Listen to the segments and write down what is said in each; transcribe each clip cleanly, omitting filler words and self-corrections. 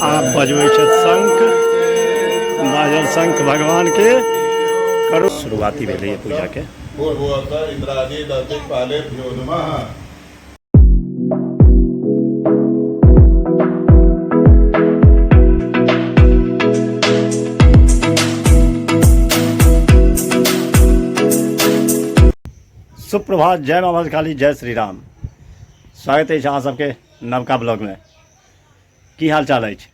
आब बजबै छथि शंख, बाजल शंख भगवान के करू। शुरुआती भेलैए पूजा के। सुप्रभात, जय माँ भद्रकाली, जय श्री राम। स्वागत अछि अहाँ सबके नवका ब्लॉगमे। की हाल चाल अछि?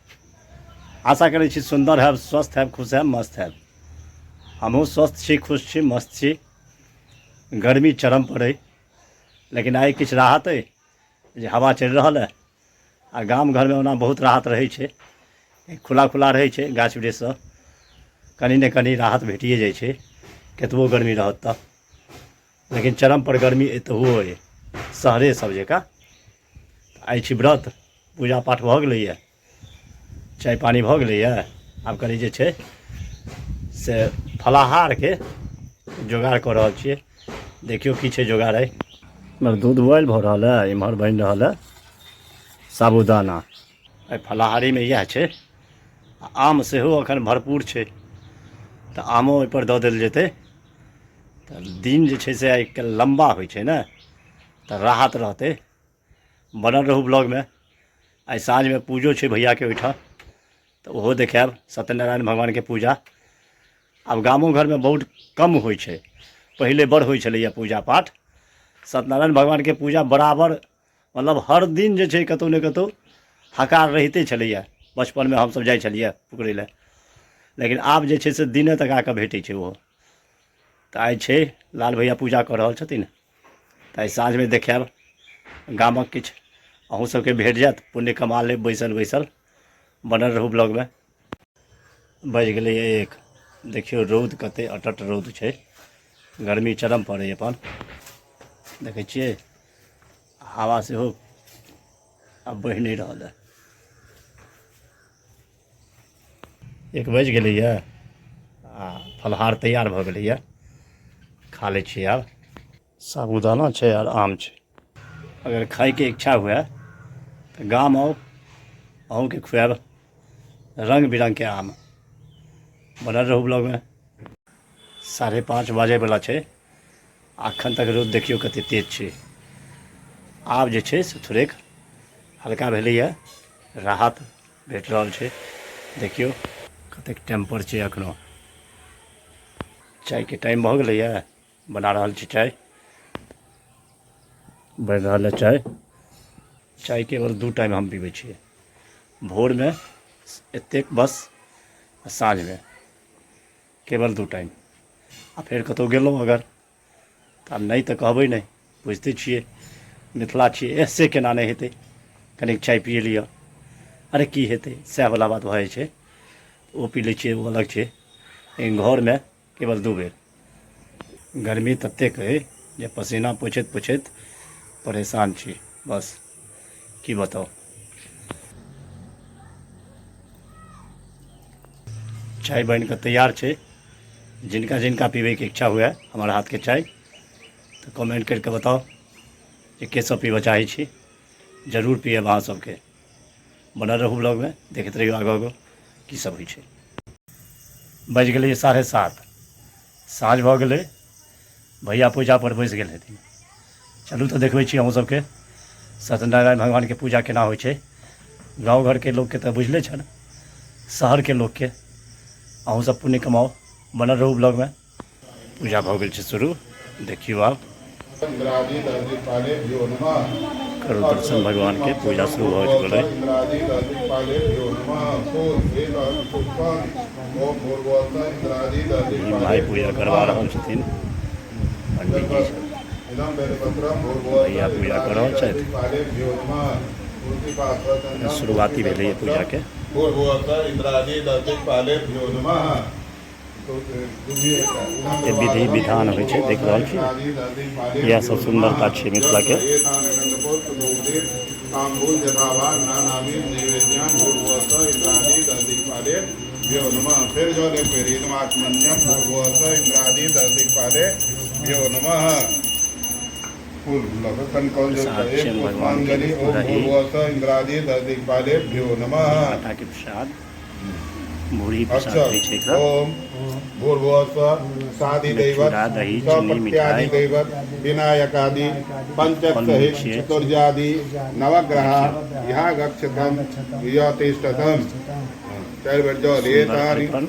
आशा करै छी सुन्दर हैब, स्वस्थ हैब, खुश हैब, मस्त हैब। हमहूँ स्वस्थ छी, खुश छी, मस्त छी। गर्मी चरम पर अइ, लेकिन आइ किछु राहत अइ जे हवा चलि रहल अइ। आ गाम घरमे ओना बहुत राहत रहै छै, खुला खुला रहै छै, गाछ वृक्षसँ कनि ने कनि राहत भेटिए जाइ छै कतबो गर्मी रहत तऽ। लेकिन चरम पर गर्मी एतहु अइ शहरे सब जकाँ। आइ छी व्रत, पूजा पाठ भऽ गेलैए, चाय पानि भऽ गेलैए। आब कनि जे छै से फलाहारके जोगाड़ कऽ रहल छियै। देखियौ की छै जोगाड़। अइ इम्हर दूध बोइल भऽ रहल है, इम्हर बनि रहल है साबूदाना। एहि फलाहारीमे इएह छै। आम सेहो एखन भरपूर छै तऽ आमो ओहिपर दऽ देल जेतै तऽ दिन जे छै से आइ काल्हि लम्बा होइ छै ने, तऽ राहत रहतै। बनल रहू ब्लॉगमे। आइ साँझमे पूजो छै भैयाके ओहिठाम, तऽ ओहो देखायब सत्यनारायण भगवानके पूजा। आब गामो घरमे बहुत कम होइ छै, पहिले बड़ होइ छलैए पूजा पाठ। सत्यनारायण भगवानके पूजा बराबर मतलब हर दिन जे छै कतहु ने कतहु हकार रहिते छलैए। बचपनमे हमसभ जाइ छलियै पुकरै लए, लेकिन आब जे छै से दिने तका कऽ भेटै छै ओहो। तऽ आइ छै लाल भैया पूजा कऽ रहल छथिन, तऽ आइ साँझमे देखायब गामक किछु अहूँ सबके भेट जायत, पुण्य कमा लेब बैसल बैसल। बनल रहू ब्लॉगमे। बाजि गेलैए 1। देखियौ रौद कते अटट रौद छै, गर्मी चरम पर अइ। अपन देखै छियै हवा सेहो आब बहि नहि रहल है। 1 बाजि गेलैए आ फलाहार तैयार भऽ गेलैए, खा लै छियै आब। साबूदाना छै आर आम छै। अगर खायके इच्छा हुए तऽ गाम आउ, अहूँके खुआएब रङ्ग बिरङ्गके आम। बनल रहू ब्लॉगमे। 5:30 बाजैवला छै, अखन तक रौद देखियौ कते तेज छै। आब जे छै से थोड़ेक हल्का भेलैए, राहत भेट रहल छै। देखियौ कतेक टेम्पर छै अखनो। चायके टाइम भऽ गेलैए, बना रहल छी चाय, बनि रहल है चाय। चाय केवल 2 टाइम हम पीबै छियै, भोरमे एतेक बस आ साँझमे, केवल 2 टाइम। आ फेर कतहु गेलहुँ अगर तऽ आब नहि तऽ कहबै नहि, बुझिते छियै मिथिला छियै, एह से केना नहि हेतै, कनिक चाय पिए लिअ, अरे की हेतै, सएहवला बात भऽ जाइ छै। ओ पी लै छियै, ओ अलग छै, लेकिन घरमे केवल 2 बेर। गर्मी ततेक अइ जे पसीना पोछैत पोछैत परेशान छी, बस की बताउ। चाय बनि कऽ तैयार छै। जिनका जिनका पीबैके इच्छा हुए हमर हाथके चाय, तऽ कमेंट करि कऽ बताउ जे के सब पीबऽ चाहै छी। जरूर पियब अहाँ सबके। बनल रहू ब्लॉगमे, देखैत रहियौ आगू आगू की सब होइ छै। बाजि गेलै 7:30, साँझ भऽ गेलै, भैया पूजा पर बैस गेल हेथिन। चलू तऽ देखबै छी अहूँ सबके सत्यनारायण भगवानके पूजा केना होइ छै। गाँव घरके लोकके तऽ बुझले छनि, शहरके लोकके अहूँ सब पुण्य कमाउ। बनल रहू ब्लॉगमे। पूजा भऽ गेल छै शुरू, देखियौ आब करू दर्शन भगवान के। पूजा शुरू भऽ चुकल है। भाई पूजा करवा रहल छथिन, पंडित जी सब भैया पूजा कऽ रहल छथि। शुरुआती भेलैए पूजा के। एते विधि विधान होइ छै, देख रहल छी। इएह सब सुन्दरता छै मिथिला के। फूल लऽ कऽ कनकौल जोड़ि प्रसाद कऽ एक छियनि भगवानके पुष्पांजलि ओम दही भूर्भुवः इन्द्रादि दधिपालेभ्यो नमः। आटाके प्रसाद मुरही प्रसाद अक्षर कहै छै एकरा। ओम भूर्भुवः सादि एहिमे दैवत चूड़ा दही चीनी सप्रत्यादि मिठाइ दैवत विनायकादि पंचक फल मूल सहित छियै। सूर्यादि नवग्रह देखियौ इहा गच्छतम यतिष्ठतम। चारि बेर जल सुन्दर एतानि अरिपन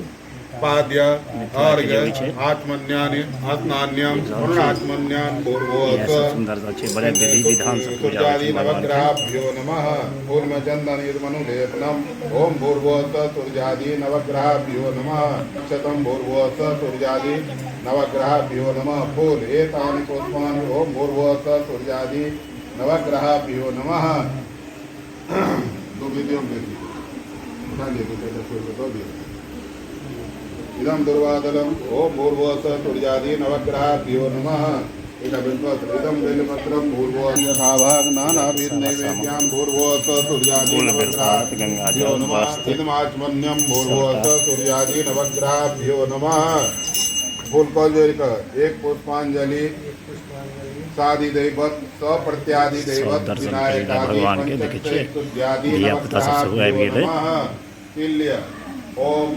पाद्य मिथिलाके अर्घ जे होइ छै आत्मन्यानि स्नान्यम देख रहल छी। पूर्णात्मन्यान इएह भूर्भुवः सब सुन्दरता छै, बड़े विधि विधानसँ पूजा होइ सूर्यादि छै भगवानके। नवग्रहाभ्यो नमः। फूलमचन्दन युग्मनुलेपनम् ॐ भूर्भुवः सूर्यादि नवग्रहाभ्यो नमः। शतं भूर्भुवः सूर्यादि नवग्रहाभ्यो नमः। फूल एतानि पुष्पाणि ॐ भूर्भुवः सूर्यादि नवग्रहाभ्यो नमः। दो बेटियों बेटी उठा लिए तो बेटा फूल दो दिए। इदं दुर्वादलम् ॐ भूर्भुवः सूर्यादि नवग्रहाभ्यो नमः। एकटा बेलपत्र इदं बेलपत्रं भूर्भुवः यथाभाग नानाविध नैवेद्यान् भूर्भुवः सूर्यादि फूल बेलपात नवग्रहाभ्यो गंगाजल नमः। वस्त्र इदमाचमन्यं भूर्भुवः सबटा सूर्यादि नवग्रहाभ्यो नमः। फूल कल जोड़ि कऽ एक पुष्पांजलि सादि दैवत सप्रत्यादि सब दैवत दर्शन करै लए विनायकादि भगवानके पंचक देखै छियै सहित सूर्यादि धिया पुता सब सेहो आबि नवग्रहाभ्यो गेलै। नमः। तिल्य ओम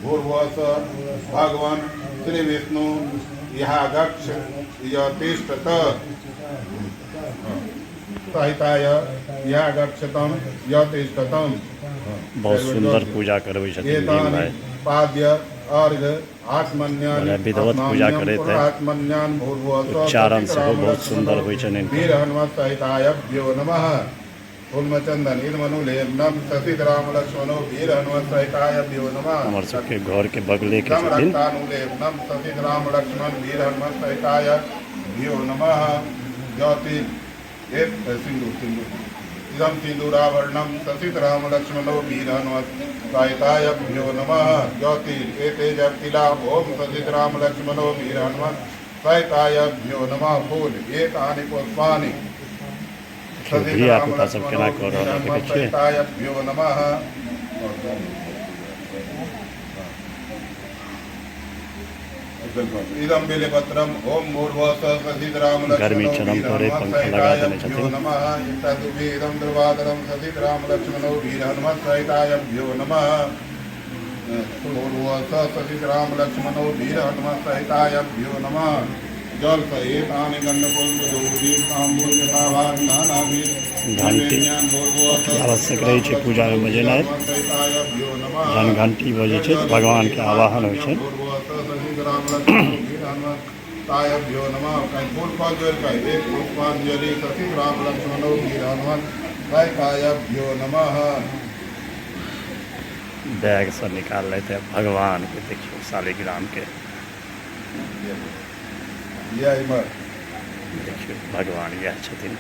भूर्भुवः भगवान श्री विष्णु इहागक्ष यतिष्ठत सहिताय इहागक्षतम यतिष्ठतम। बहुत सुन्दर पूजा करबै छथिन भीम एतानि भाइ। पाद्य अर्घ आत्मन्यानि बड़ा विधिवत पूजा स्नान्यं करैत है। पूर्णात्मन्यान् भूर्भुवः उच्चारण सेहो सतीतराम बहुत सुन्दर लक्ष्मणो होइ छनि हिनकर। वीर हनुमत सहितायभ्यो नमः। फूलमचन्दन इदमनुलेपनं ससीतराम लक्ष्मणो वीर हनुमत सहितायभ्यो नमः। हमर सबके घरके बगलेके इदं छथिन। रक्तानुलेपनं ससीतराम लक्ष्मण वीर हनुमत सहिताय भ्यो नमः। ज्योति एक सिंदूर सिंदूर इदं सिन्दूराभरणं ससीतराम लक्ष्मणो वीर हनुमत सहिताय भ्यो नमः। ज्योति एते जटिला ॐ ससीतराम लक्ष्मणो वीर हनुमत सहिताय भ्यो नमः। फूल एतानि पुष्पाणि देखियौ धिया पुता सब केना कऽ रहल है देखै छियै। सहिताय नमः। इदं बिलपत्रम् ॐ भूर्भुवः ससीतराम गर्मी लक्ष्मणो चरम वीर पर अइ, हनुमत पंखा लगा सहिताय देने भ्यो छथिन। नमः। एकटा दुभि इदं दुर्वादरं ससीतराम लक्ष्मणो वीर हनुमत सहिताय भ्यो नमः। भूर्भुवः ससीतराम लक्ष्मणो वीर हनुमत सहिताय भ्यो नमः। जल सहितानि गन्धपुष्पधूपदीप ताम्बूल यथाभाग नानाविध घंटी नैवेद्यान् भूर्भुवः अति आवश्यक रहै छै ससीतराम पूजामे लक्ष्मणो वीर बजेनाइ। हनुमत सहिताय भ्यो नमः। जहन घंटी बजै छै तऽ भगवानके आवाहन होइ छनि। तायभ्यो नमः। कहीं फूल फल जोड़ कहीं एक पुष्पांजलि ससीतराम लक्ष्मणो वीर हनुमत सहितायभ्यो नमः। बैगसँ निकाललथि भगवानके, देखियौ शालिग्रामके। यह इमर देखियौ भगवान इएह छथिन।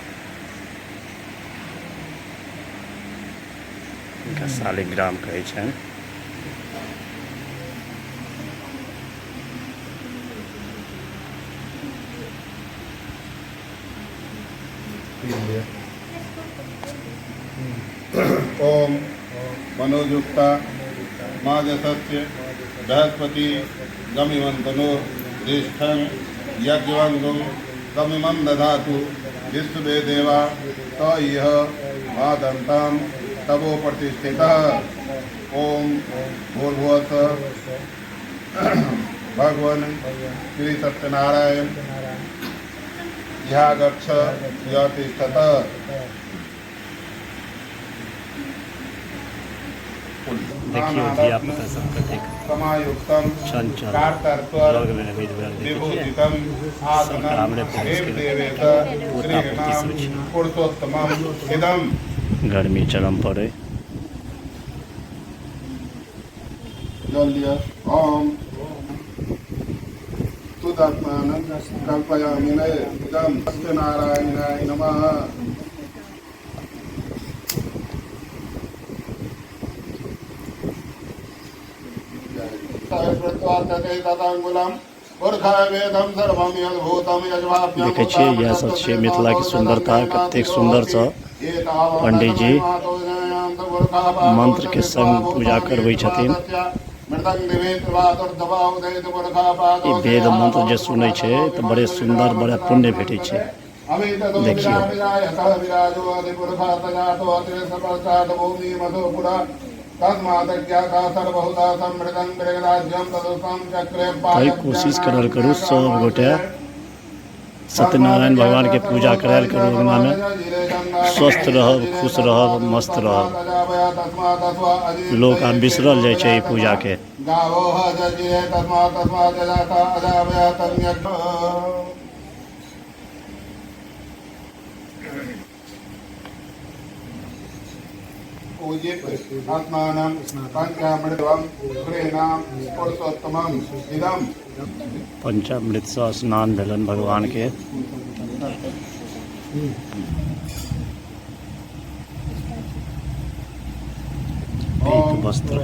हिनका शालिग्राम कहै छनि। ओम मनोजुक्ता माजसस्य बृहस्पति गमिमन्तनो ज्येष्ठं यज्ञवंगो तमिमं दधातु विश्वे देवा त इह मादन्तां तवो प्रतिष्ठितः। ओम भूर्भुवः भगवान श्री सत्यनारायण इहागच्छ यतिष्ठत। देखियौ धिया पुता सब कतेक समायुक्तं चंचल कार्तर्पर लगमे रहैत भेल देखै छियै। विभूतितं सबटा आसनं हमरे पड़ोसके देवदेवेत पोता पोती श्रीणां सब छै। पुरुषोत्तमं इदं गर्मी चरम पर अइ। जल लिअ। ओम सुदस्नानं कल्पयामि नये इदं सत्यनारायणाय नमः। देखै छियै इएह सब छियै मिथिलाके सुन्दरता, कतेक सुन्दरसँ पंडीजी मंत्रके संग पूजा करबै छथिन। ई वेद मंत्र जे सुनै छै तऽ बड़े सुन्दर बड़ा पुण्य भेटै छै। देखियौ। तैँ कोशिश करल करू सब गोटे सत्यनारायण भगवानके पूजा करायल करू अङ्गनामे, स्वस्थ रहब, खुश रहब, मस्त रहब। लोक आब बिसरल जाइ छै एहि पूजाके। पंचामृतसँ स्नान भेलनि भगवानके। पीत वस्त्र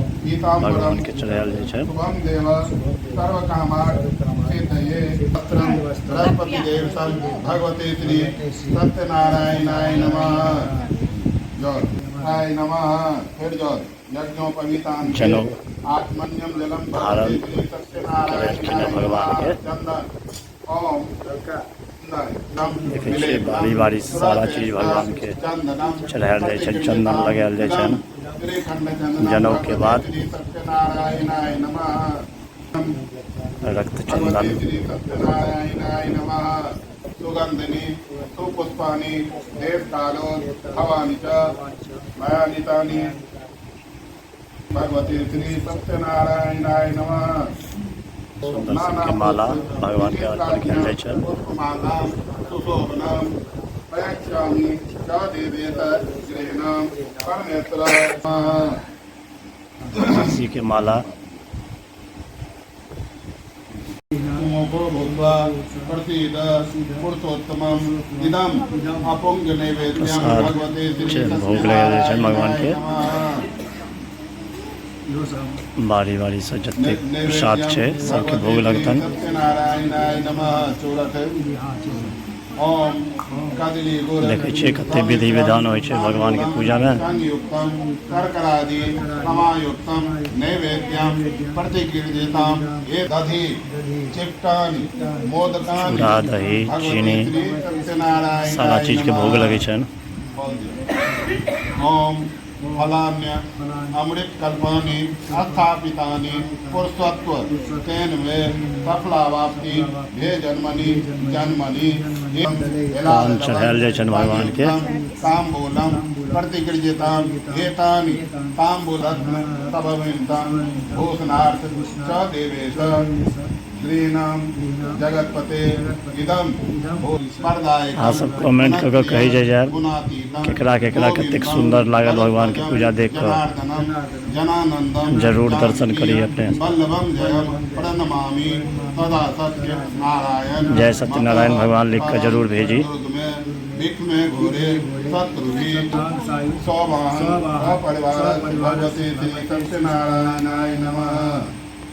भगवानके चढ़ायल जाइ छनि। भगवते श्री सत्यनारायणाय नमः जल नमः फिर जल यज्ञोपवीतां जनउ आत्मन्यम जलम धारण भगवते श्री करेलखिन सत्यनारायणाय भगवानके। नमः चंदन ओम देखै छियै बारी बारी सारा चीज भगवानके चढ़ायल जाइ छनि, चन्दन लगायल जाइ छनि। जनउके बाद सत्यनारायणाय नमः रक्त चन्दन। सत्यनारायणाय नमः सुगंधिनी सुपुष्पाणि देवकालो भवानि च मयानितानि भगवती श्री सत्यनारायणाय नमः। सुन्दर सबके माला भगवानके अर्पण कयल जाइ छनि। पुष्पमालां सुशोभनं प्रयच्छामि च देवेत गृहिणां परमेश्वर। तुलसीके माला। मुखो भूत्वा प्रसीद पुरुषोत्तमम् इदम् अपुङ्ग नैवेद्यं प्रसाद भगवते श्री छै, भोग लगायल जाइ छनि भगवानके। नमः। बारी बारीसँ जतेक प्रसाद छै सबके भोग लगतनि। सत्यनारायणाय नमः चौरठ ओम कदली गुड़ देखै छियै कते विधि विधान होइ छै भगवानके पूजामे। संयुक्तं कर्करादि समायुक्तं नैवेद्यं प्रतिगृहीतां ये दधि चिट्टानि मोदकानि चूड़ा, दही, भगवती चीनी, श्री सत्यनारायणाय सारा चीजके भोग नमः। लगै छनि। ओम फलान्य अमृत कल्पानि स्थापितानि पुरुषत्व तेन मे सफलावाप्ति हे जन्मनि जन्मनि पान चढ़ायल जाइ छनि भगवानके। ताम्बूलं प्रतिगृह्यतां एतानि ताम्बूलरत्न तभविन्तं भूषणार्थ च देवेश श्रीणां जगत्पते इदं स्मरदायकं अहाँ सब कमेंट कऽ कऽ कहै जाइ जायब केकरा केकरा कतेक सुन्दर लागल भगवानके पूजा देख कऽ। जनानंदम जरूर दर्शन करी अपने। वल्लभम जयम प्रणमामि सदा सत्य नारायण। जय सत्यनारायण भगवान लिख कऽ जरूर भेजी। विघ्न घोरे शत्रुहि सौवाहन सपरिवार भगवती श्री सत्यनारायणाय नमः।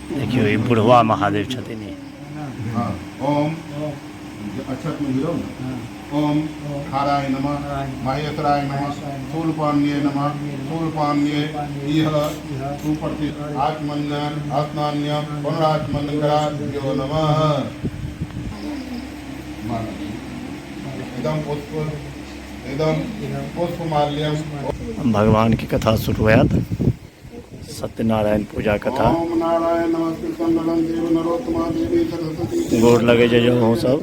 देखियौ ई बुढ़वा महादेव छथिन ई। हाँ, ओम अक्षत में गिरो ना। ओम हाराय नमः महेश्वराय नमः शूलपाण्ये नमः शूलपाण्ये इह सुप्रति आत्मन्य आत्मान्य पुनरात्मन्यराभ्यो नमः। इदं पुष्प इदं पुष्पमाल्यम। भगवानके कथा शुरू होयत, सत्यनारायण पूजा कथा। ओम नारायण नमस्कृतं नरं देव नरोत्तमा देवी सरस्वती गोर लगै छै अहूँ सब।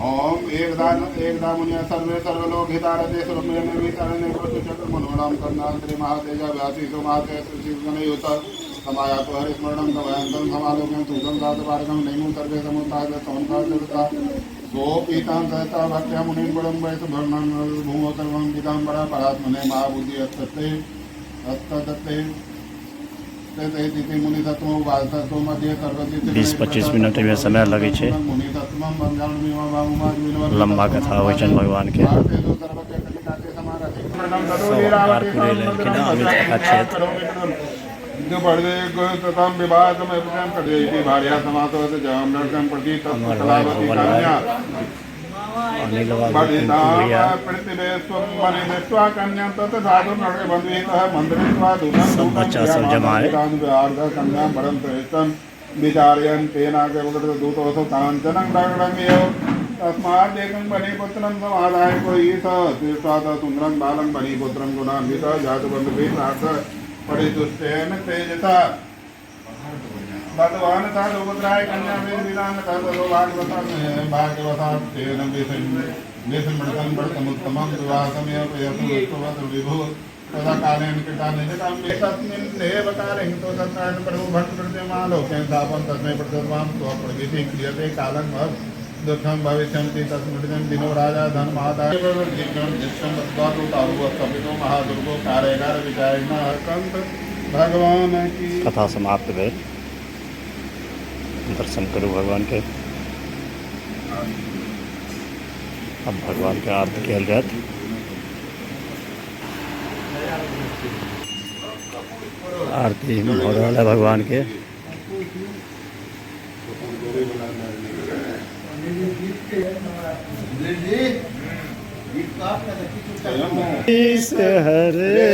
ओम एकदा एकदा मुनिया सर्वे सर्वलोक हितारते सुरमेण वितरणे चक्र मनोराम करणांतरे महातेजा व्यासी सुमाते सुशिवगणयुत समायातो हरिस्मरणं गवयन्तं समालोक्यं तूतं साधुपारकं नैमु सर्वे समुत्थाय संसारता सोपीतां सहता भक्त्या मुनिं बलं वैसु भर्णं भूमो सर्वं पीताम्बरा परात्मने महाबुद्धि अस्तते अस्तदत्ते 20-25 मिनट एहिमे समय लगै छै। लम्बा कथा होइ छनि भगवानके। सब आकार पुरै लेलखिन हँ अमित काका छथि। हमर भाइ भवन भाइ। अनिल बाबू, पिंटू भैया, सब बच्चा सब जमा है। भगवान साधुपुत्राय कन्या वेद भाग्यवसात् तेन विस्मृतं विवाहसमय विभु तदा कालेन कृता निजतां तस्मिन् देवकाले हितो सत्तायन प्रभु भट्ट प्रतिमालोकेन स्थापन तस्मै प्रदत्वां स्वप्रविधि क्रियते कालं भव दुःखं भविष्यन्ति तस्मिन् दिनो राजा धनमादाय तारुवस्तपितो महादुर्गो कार्यगार विचारिण कंत भगवान की। कथा समाप्त भेल। दर्शन करू भगवान के। अब भगवान के आरती कयल जायत। आरती भऽ रहल है भगवान के। हरे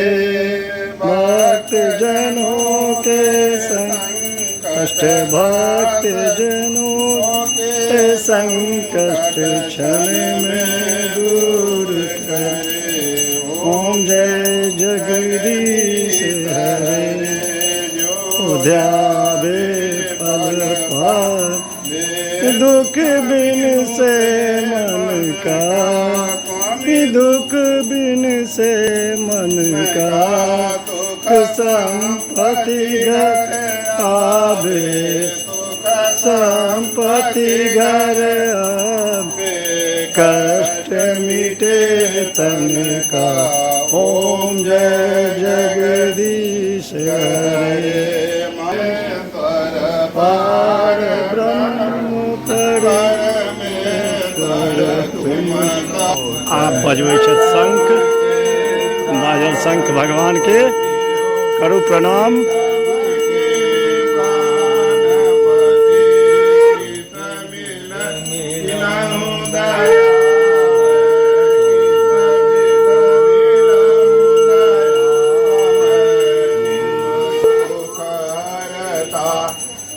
भक्त जनों के संकष्ट, भक्त जनों के संकष्ट क्षण में दूर कर। ओम जय जगदीश हरे, उद्यावे फल फल, दुख बिन से मन का, दुख बिन से मन का, संपत्ति घर आवे, संपत्ति घर आवे, कष्ट मिटे तन का। ओम जय जगदीश हरे, पार ब्रह्म परमेश्वर तुम। आब बजबै छथि शंख, बाजल शंख भगवान के करू प्रणाम।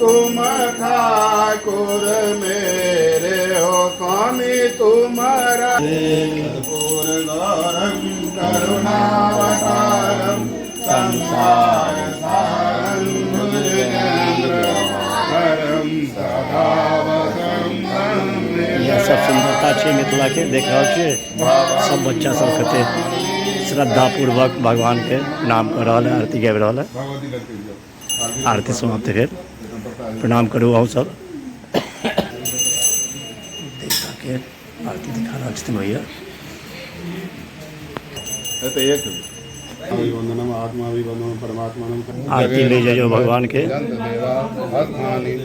तुम ठाकुर मेरे हो स्वामी तुम्हारा गौरम करुणावतारम संसार सारं भुजगेन्द्र हरम सदा वसंतं। इएह सब सुन्दरता छै मिथिला के, देख रहल छियै सब बच्चा सब कते श्रद्धापूर्वक भगवान के प्रणाम कऽ रहल है, आरती गाबि रहल है। आरती समाप्त भेल, प्रणाम करू अहूँ सब। देवता के आरती दिखा रहल छथिन भैया। आरती ले जाइयो भगवान के,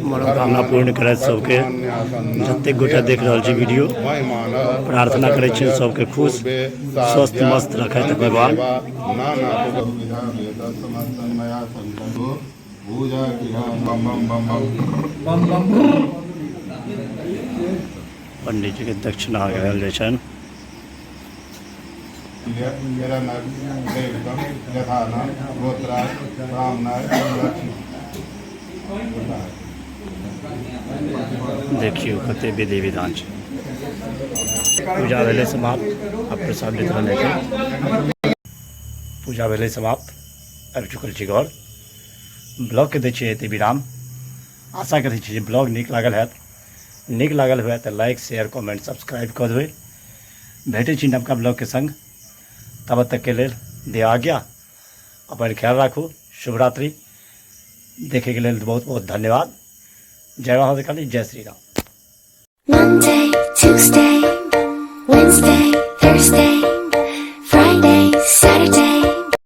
मनोकामना पूर्ण करैत सबके। जतेक गोटा देख रहल छी वीडियो, प्रार्थना करै छी सबके खुश स्वस्थ मस्त रखैत भगवान। पंडित जी के दक्षिणा कहल जाइ छनि। देखियौ कते विधि विधान छै। पूजा भेलै समाप्त, आब प्रसाद वितरण हेतै। पूजा भेलै समाप्त, आबि चुकल छी घर। ब्लॉगके दै छियै एतै विराम। आशा करै छी जे ब्लॉग नीक लागल हैत। नीक लागल हुए तऽ लाइक शेयर कमेंट सब्सक्राइब कऽ देबै। भेटै छी नवका ब्लॉगके संग, तब तकके लेल दे आज्ञा। अपन ख्याल राखू, शुभरात्रि। देखैके लेल बहुत बहुत धन्यवाद। जय महाकाली, जय Shri Ram. Monday, Tuesday, Wednesday, Thursday.